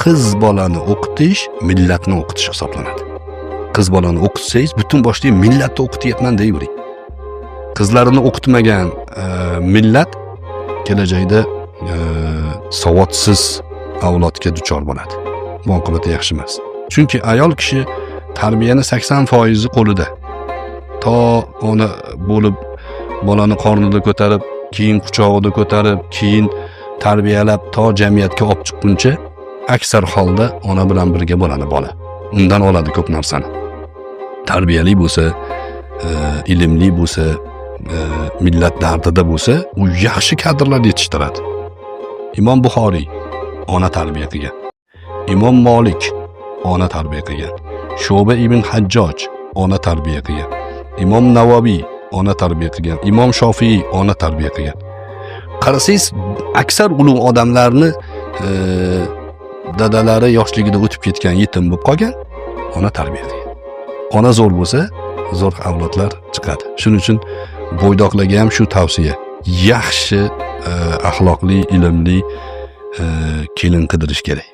Qiz bolani o'qitish millatni o'qitish hisoblanadi. Qiz bolani o'qitsangiz, butun boshli millatni o'qityapman deyvering. Qizlarini o'qitmagan millat kelajakda savodsiz avlodga duchor bo'ladi. Bu oqibati yaxshi emas. Chunki ayol kishi tarbiyani 80% qo'lida. To ona bo'lib bolani qornida ko'tarib, keyin quchog'ida ko'tarib, keyin tarbiyalab to jamiyatga olib chiqquncha aksar holda ona bilan birga bo'ladi bola. Undan oladi ko'p narsani. Tarbiyali bo'lsa, ilmli bo'lsa, millat dardida bo'lsa, u yaxshi kadrlar yetishtiradi. Imom Buxoriy ona tarbiya qilgan. Imom Molik ona tarbiya qilgan. Sho'ba ibn Hajjoj ona tarbiya qilgan. Imom Navoiy ona tarbiya qilgan. Imom Shofiiy ona tarbiya qilgan. Qarasangiz, aksar ulug' odamlarni dadalari yoshligida o'tib ketgan, yetim bo'lib qolgan, ona tarbiya qilgan. Ona zo'r bo'lsa, zo'r avlodlar chiqadi. Shuning uchun bo'ydoqlarga ham shu tavsiya: yaxshi, axloqli, ilmli kelin qidirish kerak.